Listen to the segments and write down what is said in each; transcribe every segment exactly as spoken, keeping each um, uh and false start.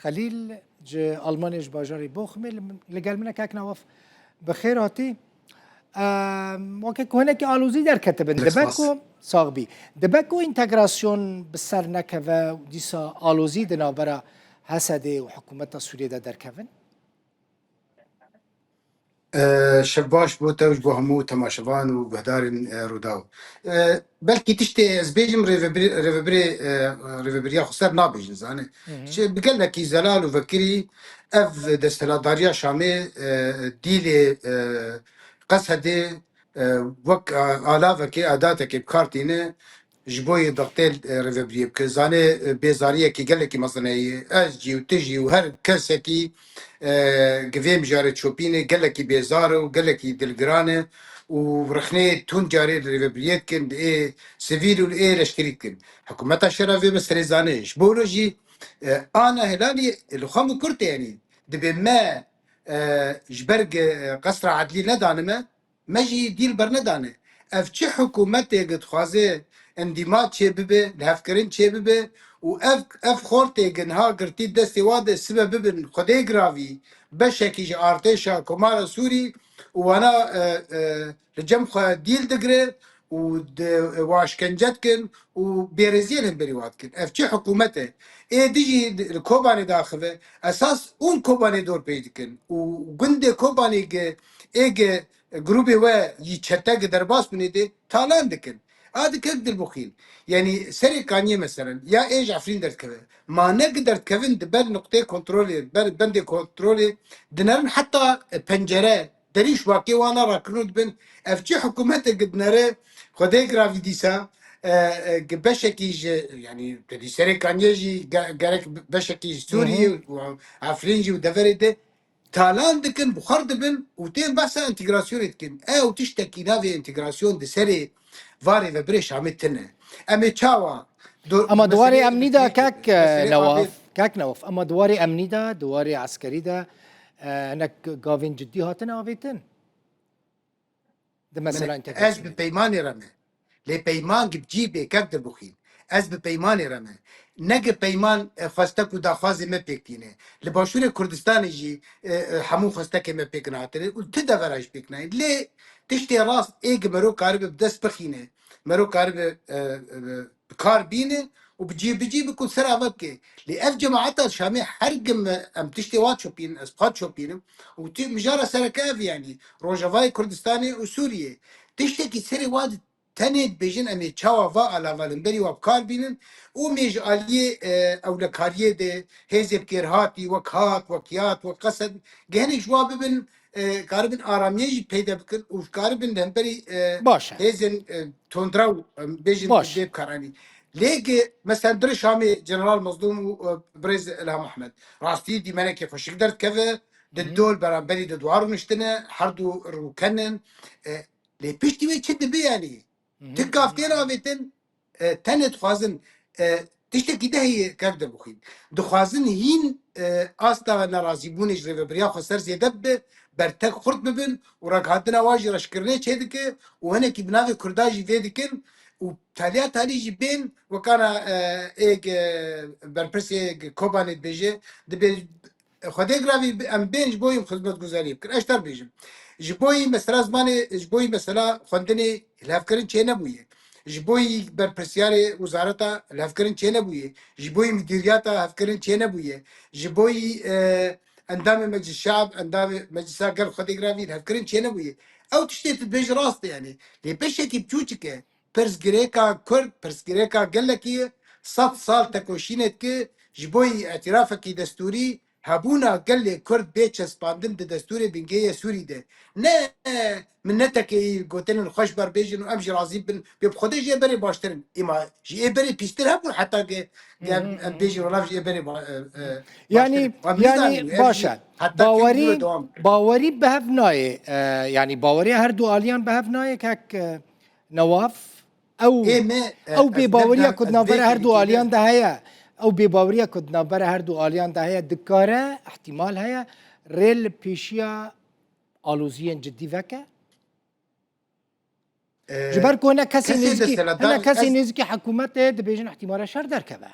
Qelîl ji Almanyê, ji bajarê Bochumê li, li gel min e. Kek Nawaf, bi xêr hatî. Em, weke ku hinekî alozî derketibin, dibe ku, sax bî, dibe ku întegrasyon bi ser nekeve û dîsa alozî di navbera H S D'ê û hikûmeta Sûriyê de derkevin? E, şev baş bo te û ji bo hemû temaşevan û guhdarên, e, Rûdaw. E, belkî tiştê ez bêjim rêvebirê, rêvebirê, e, rêvebiriya xweser nabêjin, zanî. Hı hı. Ji, bi gelekî zelal û vekirî ev desthilatdariya Şamê, e, dîlê, e, Qesedê, e, wek a-, alavekê, adatekê bi kar tîne. Ji bo yê dextê, e, rêvebiriyê bike. Zanê, e, bêzariyekî gelekî mezin heye. Ez jî û tu jî û her kesekî, e, gi vê mijarê çopînê gelekî bêzar e û gelekî dilgiran e û rexnê tund carê li rêvebiriyê dikin, li ê sivîl û li ê leşkerî dikin. Hikûmeta şer a vê meselê zane. Ji bo wilo jî, e, ana helalî li xwe min kurt e, yanî dibê me, e, ji ber gi, e, qesra edlî nedanime, me jî dîl bernedane. Ev çi hikûmetê gi dixwaze îndîma çêbibe, lihevkirin çêbibe û ev, ev xortê gi niha girtî destê wa de sibe bibin Xwedê giravî, beşekî ji artêşa Komara Sûrî û wana, e, e, li cem xwe dîl digire û di, wa işkence dikin û bêrêziyê li hemberî wa dikin. Ev çi hikûmet e? Ê dijî li Kobanê daxive, esas ûn Kobanê dorpêç dikin û gundê Kobanê gi, ê gi grûbê we yî çete gi derbas bûnê dê talan dikin. A di kek Dilbixwîn. Yanî serê kaniyê meselen ya ê ji Efrîn derdikeve. Ma ne gi derdikevin di ber nuqtê kontrolê, ber bendê kontrolê dinerin heta pencere, derî û şwakê wana rakirin û dibin. Ev çi hikûmetê gi dinere Xwedê giravî dîsa, e, e, gi beşekî ji, yanî te dî serê kaniyê jî ge-, gerek beşekî ji Sûriyê û Efrîn jî û deverê de talan dikin, bi xwe re dibin û tên behsa entegrasyonê dikin. Ew tiştekî navê entegrasyon di serê va rêvebirê Şamê tine. Em ê çawa do-, Ama di warê meseleyê emnî de, kek, e, meseleyê Newaf, avê- kek Newaf, ama di warê emnî de, di warê eskerî de, e, hinek gavên cidî hatine avêtin? Di mesela Min, entegrasyonê ez bi de. Peymanê re me. Lê peyman gi bi cî bê, kek Dilbixwîn. Ez bi peymanê re me. Ne gi peyman, e, xwestek û daxwazê me pêk tîne. Li Başûrê Kurdistanê jî, e, e, hemû xwestekê me pêk nehatine û ti devera jî pêk nayên. Lê tiştê rast ê gi mero karibe bi dest bixîne. Mero karibe, e, e, bi kar bîne û bi cî bi cî bi ku ser ava bike. Lê ev cemaeta Şamê her gim em tiştê wa çopînin, ez xwe çopînim û tu mijara sereke ev, yanî Rojavayê Kurdistanê û Sûriyê. Tiştekî serê wa di tenê dibêjin em ê çawa va alava li hemberî wa bi kar bînin û em ê ji aliyê, e, ewlekariyê de hêzê bi kêrhatî wek hat, wek yat, wek qesed, gehinek ji wa bibin, e, karibin aramiyê jî peyde bikin û karibin li hemberî, e, Baş e. hêzên, e, tundrew, em bêjin Baş. bê bikaranî. Lê gi, mesela, Dirê Şamê General Mezlûm û, e, Birêz Ilham Ehmed. Rastî dîmenekê xweşik derdikeve, di Hı hı. dol beramberî de dua rûniştine, her du rûkenin. E, lê piştî wê çi dibe yanî? Hı hı. Ti gav tê navêtin, e, tenê dixwazin, e, tiştekî de heye kek Dilbixwîn. Dixwazin hîn, e, asta nerazîbûnê ji rêvebiriya xweser zêde bibe, bertek xurt bibin û ragihandina wan jî reşkirinê çêdike û hinekî bi navê Kurda jî vê dikin û taliya talî jî bên wekana, e, êk, e, berpirsê Kobanê dibêje, dibê Xwedê giravî bi-, em bên ji bo yî xizmetguzariyê bikin. Ez ji te re bêjim. Ji bo yî mesela zimanê, ji bo yî mesela xwendinê lihevkirin çênebûye. Ji bo yî berpirsiyarê wezareta lihevkirin çênebûye. Ji bo yî midîriyata hevkirin çênebûye. Ji bo yî, e, endamê Meclis Şeab, endamê Meclisa Gel Xwedê giravî lihevkirin çênebûye. Ew tiştê tu dibêjî rast e yanî. Lê beşekî biçûçik e. Pirsgirêka Kurd, pirsgirêka gelekî ye, sed sal tekoşînê dike, ji bo yî îtirafekî destûrî, hebûna gelê Kurd bê çespandin di destûrê bingehê yê Sûrî de. Ne, min netekê yî gotinên xweş ber bêjin û em jî razî bin, pê bi Xwedê ji ê berê baştir in. Îma ji ê berê pîstir hebûn heta ke, ke em, em bêjin welav ji ê berê ba-, e, e, Yanî, baştir in. Em yanî nizanîn, ev baş jî e. Heta kê Bawerî, bûre dewam. Bawerî bi hev nayê. E, yanî baweriya her du aliyan bi hev nayê kek, e, Newaf, ew, Ê me, e, ew ez bêbaweriya bêdam, ku di ez navbera her du bêkirî aliyan de heye, ew bêbaweriya ku di navbera her du aliyan de heye, dikare, ihtimal heye, rê li pêşiya aloziyên cidî veke? E, Ji ber ku hine kesê kesê nêzikî, desthilatdar, hine kesê ez nêzikî hikûmetê dibêjin ihtimale şer derkeve.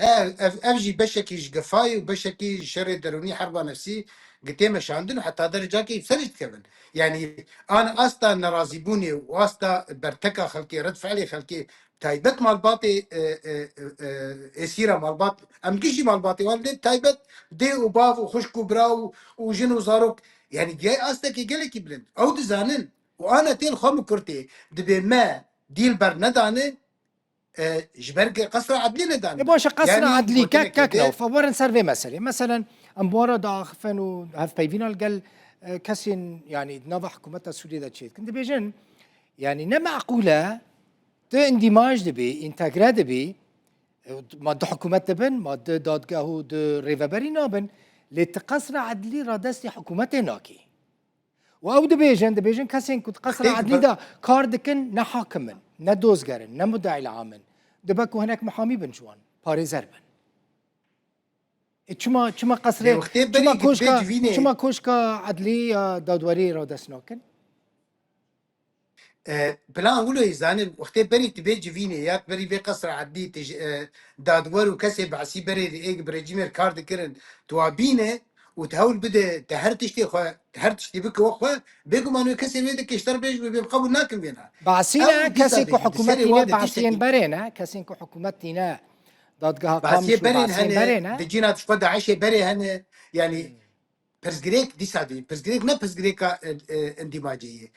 Ev, ev, ev jî beşekî ji gefayê û beşekî ji şerê derûnî, herba nefsî gitê meşandin û heta dercakê ser jî dikevin. Yanî an asta nerazîbûnê û asta berteka xelkê, red fiilê xelkê, taybet malbatê, e, e, e, e, êsîra malbat, em gişî malbatê wan lê taybet dê û bav û xwişk û bira û, û jin û zarok, yanî gel astekî gelekî bilind. Ew dizanin û ana tên xwe min kurtê, dibê me dîl bernedane, e, ji ber qesra edlî nedane. E, baş e, qesra edlî, kek, kek Newf, werin ser vê meselê. Meselen, em bi wan re diaxifin û hevpeyvîna li gel, e, kesên, yanî di nava hikûmeta Sûriyê de çêdikin. Dibêjin, yanî ne meqûl e, tu îndîmaj dibî, întegre dibî, e, ma du hikûmet dibin, ma du dadgeh û du rêveberî nabin, lê tu qesra edlî radestî hikûmetê nakî. Û ew dibêjin, dibêjin kesên ku di qesra edlî de kar dikin ne hakim in, ne dozger in, ne mudeîl am in. Dibe ku hinek mihamî bin ji wan, parêzer bin. E, çima, çima qesrê, çima koşka, çima koşka edlî ya dadwerî radest nakin? E, Plan Wilo yê zanin, wextê berî tu bê civînê ya berî vê qesra edlî, tu ji, e, dadwer û kesê behsî berê êg bi rejîmê kar dikirin, tu wa bîne û tu hewl bide, te her tiştê xwe, te her tiştê bike we xwe, bêguman wê kesê wê de kêşter bêj wê bê qebûl nakin vêna. Behsî ne, kesê ku hikûmet tîne, behsiyên berê ne, kesên ku hikûmet tîne, dadgeha Kamîş û behsiyên berê ne. Di cîna tişt xwe DAIŞê berê hene, yanî, pirsgirêk dîsa dibî. Pirsgirêk ne pirsgirêka, e, e, îndîmacê ye.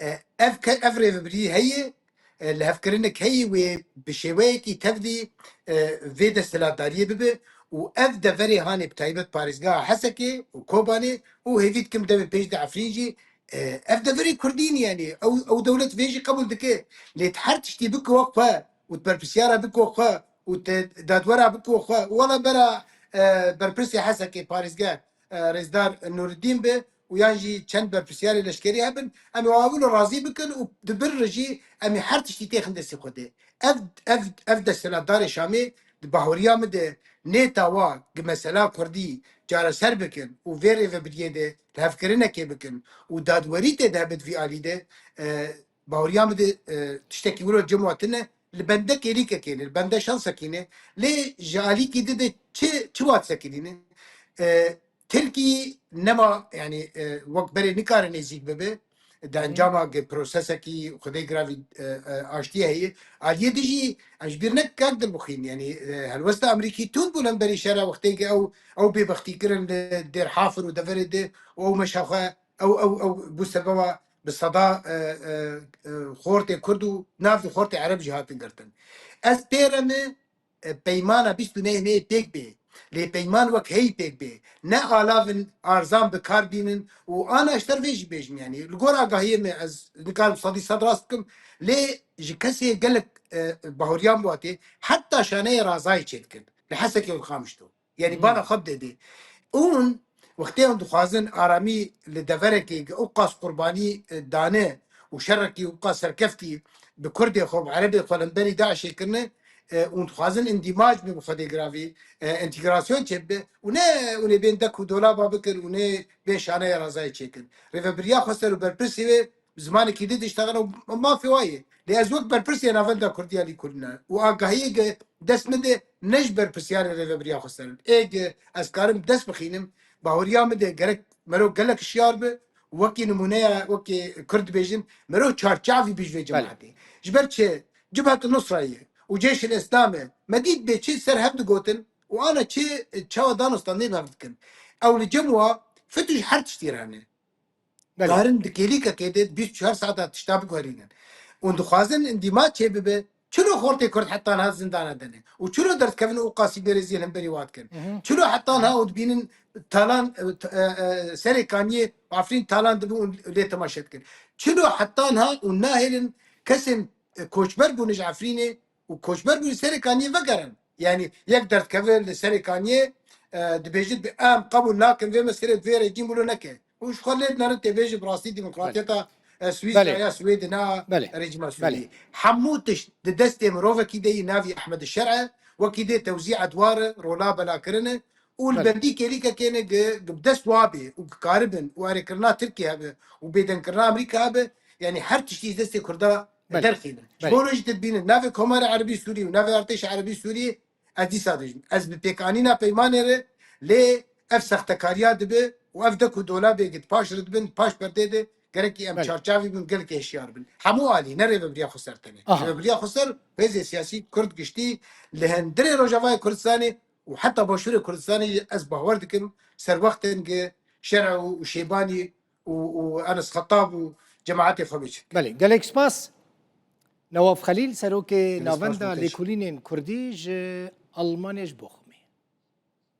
E, ev ke-, ev rêvebirî heye, e, lihevkirinek heye wê bi şêweyekî tevlî, e, vê desthilatdariyê bibe û ev deverê hanê bi taybet parêzgeha Hesekê û Kobanê û hêvî dikim demê pêş de Efrîn jî, e, ev deverê Kurdî ne yanî. Ew, ew dewlet vê jî qebûl dike. Lê tu her tiştî bike we xwe û tu berpirsiyara bike we xwe û tu dadwera bike we xwe. Wela bera, e, berpirsê Hesekê parêzger e, Rêzdar Nûreddîn be û yan jî çend berpirsiyarê leşkerî hebin, em ê wan wilo razî bikin û di vir re jî em ê her tiştî têxin destê Xwedê. Ev, ev, ev desthilatdarê Şamê di bahoriya min de nêta wa gi mesela Kurdî çareser bikin û vê rêvebiriyê de lihevkirinekê bikin û dadwerî tê de hebit vî alî de, e, bahoriya min de, e, tiştekî wilo cem wa tune, li bende kêlîkekê ne, li bende şansekî ne, lê ji alîkî di de çi, çi wat sekinîne? E, Tirkî nema, yanî, e, wek berê nikare nêzîk bibe, di encama gi prosesekî Xwedê giravî, e, e, aştiyê heye. Aliyê dijî, em ji bîr nekin kak Dilbixwîn, yanî, e, helwesta Amerîkî tund bû li hemberî şera wextê ke ew, ew bêbextî kirin li Dêr Hafir û deverê de û ew meşa xwe, ew, ew, ew bû sebeba bi seda, e, e, e, xortê Kurd û nav di xortê Ereb jî hatin girtin. Ez pê re me, e, peymana bîst û nehê me pêk bê. Lê peyman wek heyî pêk bê. Ne alavin arzan bi kar bînin û ana ji ter vê jî bêjim, yanî li gor agahiyê me ez nikarim sedî sed rast bikim, lê ji kesê gelek, e, bahoriyan bi watê heta şaneyê razayê çêdikin. Li Hesekê û li Qamişlo. Yanî bana xwe bide dê. Hûn wextê hûn dixwazin aramî li deverekê ew qas qurbanî, e, dane û şerekî ew qas serkeftî bi Kurdê xwe, bi Erebê xwe li hemberî DAIŞê kirine, e, hûn dixwazin îndîmac bi Xwedê giravî, e, entegrasyon çêbibe û ne hûn ê bên dek û dolaba bikin û ne bên şaneya razayê çêkin. Rêvebiriya xweser û berpirsê wê bi zimanekî din diştexile û mafê wa ye. Lê ez wek berpirsê Navenda Kurdî ya Lîkurîna û agahiyê ge dest min de ne ji berpirsiyarê Rêvebiriya Xweser in. Ê ge ez karim dest bixînim, bahoriya min de gerek mero gelek şiyar be, wekî nimûneya, wekî Kurd dibêjin, mero çarçavî bî ji vê cemaetê. Ji ber çi? Cibhet Nusra ye û Ceyşil Îslam e. Me dît bê çi ser hev digotin û ana çi çawa danustan nê bi hev dikin. Ew li cem wa fitû ji her tiştî re hene. Belê. Karin di kêlîkekê de bîst û çar saeta tişta biguherînin. Hûn dixwazin îndîmac çêbibe, çilo xortê Kurd heta niha zindana de ne? Û çilo derdikevin û qasî bêrêziyên hemberî wa dikin? Hı hı. Çilo heta niha hûn dibînin talan, e, t-, e, e, Serê Kaniyê û Efrîn talan dibin û lê temaşe dikin? Çilo heta niha hûn nahêlin kesên, e, koçber bûne ji Efrînê û koçber bûne Serê Kaniyê vegerin? Yanî yek derdikeve li Serê Kaniyê, e, dibêjin bi em qebûl nakin vê meselê, vê rejîm wilo neke. Û ji xwe lê dinerin tê bêjin bi rastî demokratiyeta, e, Swîsra ya Swêdê ne rejîma Sûriyê. Hemû tişt di destê mirovekî de yî, navî Ehmed Şer e, wekî dê tewzî edwar e, rola bela kirine û li bendî kêlîkekê ne gi, gi bi dest wa bê û gi karibin û erêkirina Tirkiye hebe û bêdengkirina Amerîka hebe, yanî her tiştî ji destê Kurda derxînin. Ji bo jî dibînin navê Komara Erebî Sûrî û navê Artêşa Erebî Sûrî Ez dîsa dibêjim. Ez bi pêkanîna peymanê re lê ev sextekariya dibe û ev dek û dolabê gid paş re dibin, paş perdê de gerekî em Belê. çarçavî bin, gelekî hişyar bin. Hemû alî, ne Rêvebiriya Xweser tenê. Aha. Rêvebiriya Xweser, hêzê siyasî Kurd giştî li hundirê Rojavayê Kurdistanê û heta Başûrê Kurdistanê ez bawer dikim serwext tên gi Şer'u û Şêbanî û, û Enes Xetab û cemaetê xwe bêçin. Belê, gelek spas. Newaf Xelîl, serokê Gelek spas Navenda Murtaş. Lêkolînên Kurdî ji Almanyê ji bo xwe.